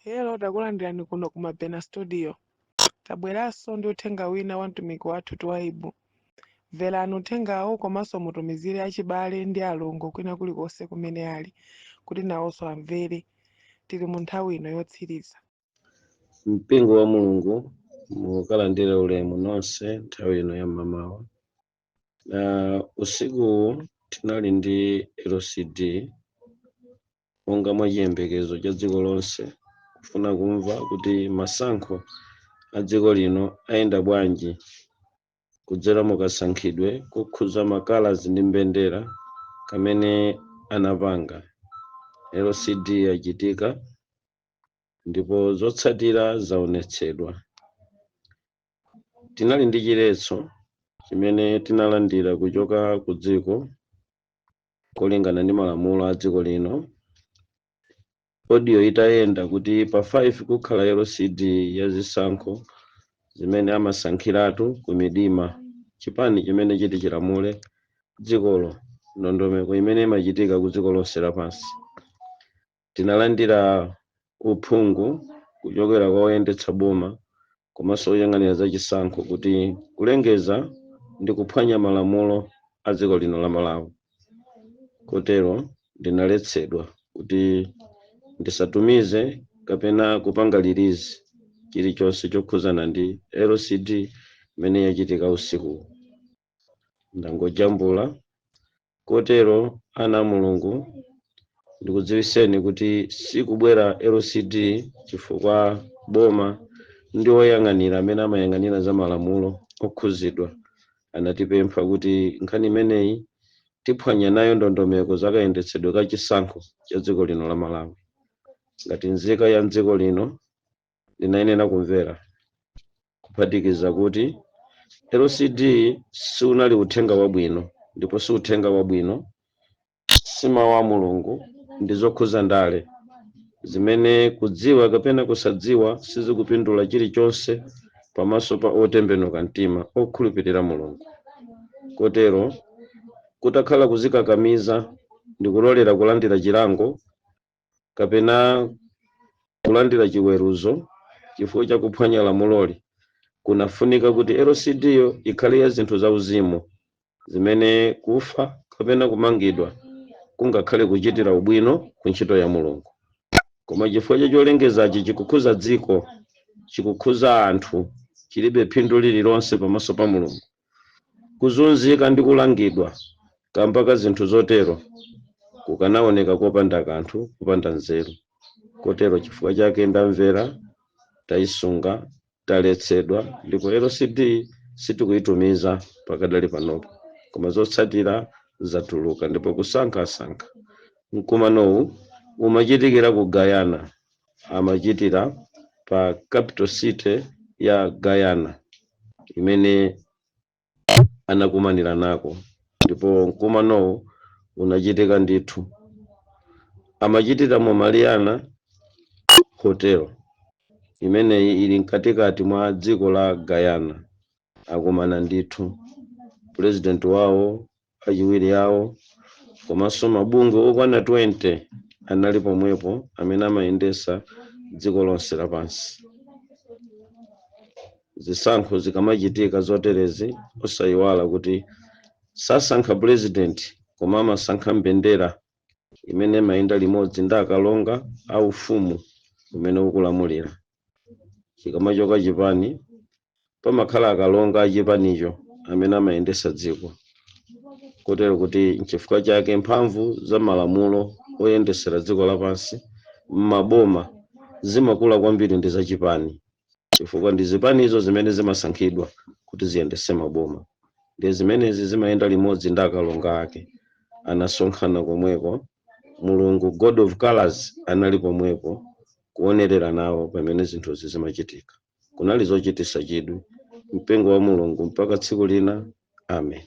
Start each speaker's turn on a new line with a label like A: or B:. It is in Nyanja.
A: Hello, takulandirani kuno ku Mabena Studio. Tabweranso ndi uthenga wina wa mtumiki wathu Twaibu. Mverani uthengawo komanso mutumizire achibale ndi alongo kwina kulikonse kumene ali kuti nawonso amvere. Tili mu nthawi ino yotsiriza.
B: Mpingo wa Mulungu, mukalandire ulemu nonse nthawi ino ya mmamawa. Na usikuwu tinali ndi LCD monga mwa chiyembekezo cha dziko lonse kufuna kumva kuti masankho a dziko lino ayenda bwanji kudzera mukasankhidwe kokhuza ma colours ndi mbendera kamene anapanga. LCD yachitika ndipo zotsatira zaonetsedwa. Tinali ndi chiletso chimene tinalandira kuchoka ku dziko kolingana ndi malamulo a dziko lino. Audio itayenda kuti pa 5 kukhala LCD ya zisankho zimene amasankhiratu ku midima chipani chimene chiti chilamule dzikolo, ndondomeko imene imachitika ku dziko lonse lapansi, tinalandira uphungu kuchokera kwa oyendetsa boma komanso oyang'anira za chisankho kuti kulengeza ndi kuphwanya malamulo a dziko lino la Malawi. Kotero ndinaletsedwa kuti ndisatumize kapena kupanga release chilichonse chokhuzana ndi LCD imene yachitika usiku. Ndangojambula. Kotero ana a Mulungu, ndikudziwiseni kuti sikubwera LCD chifukwa boma ndi oyang'anira amene amayang'anira za malamulo okhuzidwa anatipempha kuti nkhani imeneyi tiphwanya nayo ndondomeko zakayendetsedwe ka chisankho cha dziko lino la Malawi. Ngati nzika ya mdziko lino, ndinayenera kumvera, kuphatikiza kuti LCD siunali uthenga wabwino, ndipo si uthenga wabwino, si mawu a Mulungu, ndi zokhuza ndale zimene kudziwa kapena kusadziwa sizikupindula chilichonse pamaso pa otembenuka mtima okhulupirira Mulungu. Kotero kutakhala kuzikakamiza ndi kulolera kulandira chilango kapena kulandira chiweruzo chifukwa cha kuphwanya lamuloli, kunafunika kuti LCD yo ikhale ya zinthu zauzimu zimene kufa kapena kumangidwa kungakhale kuchitira ubwino ku ntchito ya Mulungu. Koma chifukwa cha cholengezachi chikukhuza dziko, chikukhuza anthu, chilibe phindu lililonse pamaso pa Mulungu. Kuzunzika ndi kulangidwa kamba ka zinthu zotero kukanaoneka kopanda kanthu, kupanda nzeru. Kotero chifukwa chake ndamvera, tayisunga, taletsedwa, ndipo LCD sitikuyitumiza pakadali panopo. Koma zotsatira zatuluka ndipo kusankhasankha. Mkumanowu umachitikira ku Guyana, amachitira pa capital city ya Guyana imene anakumanira nako, ndipo mkumanowu unachitika ndithu. Amachitira mu Mariana Hotel imeneyi ili mkatikati mwa dziko la Guyana. Akumana ndithu president wawo, achiwiri awo, komanso mabungwe okwana 20 anali pomwepo amene amayendesa dziko lonse lapansi. Zisankho zikamachitika zoterezi, osayiwala kuti sasankha president koma amasankha mbendera imene imayenda limodzi ndi akalonga aufumu umene ukulamulira. Chikamachoka chipani, pamakhala akalonga achipanicho amene amayendesa dziko. Kotero kuti nchifukwa chake mphamvu za malamulo oyendesera dziko lapansi m'maboma zimakula kwambiri ndi zachipani, chifukwa ndi zipanizo zimene zimasankhidwa kuti ziyendese maboma, ndi zimenezi zimayenda limodzi ndi akalonga ake. Anasonkhana komweko. Mulungu, God of Colors, anali pomwepo kuonerera nawo pamene zinthuzi zimachitika. Kunali zochitisa chidwi. Mpingo wa Mulungu, mpaka tsiku lina, amen.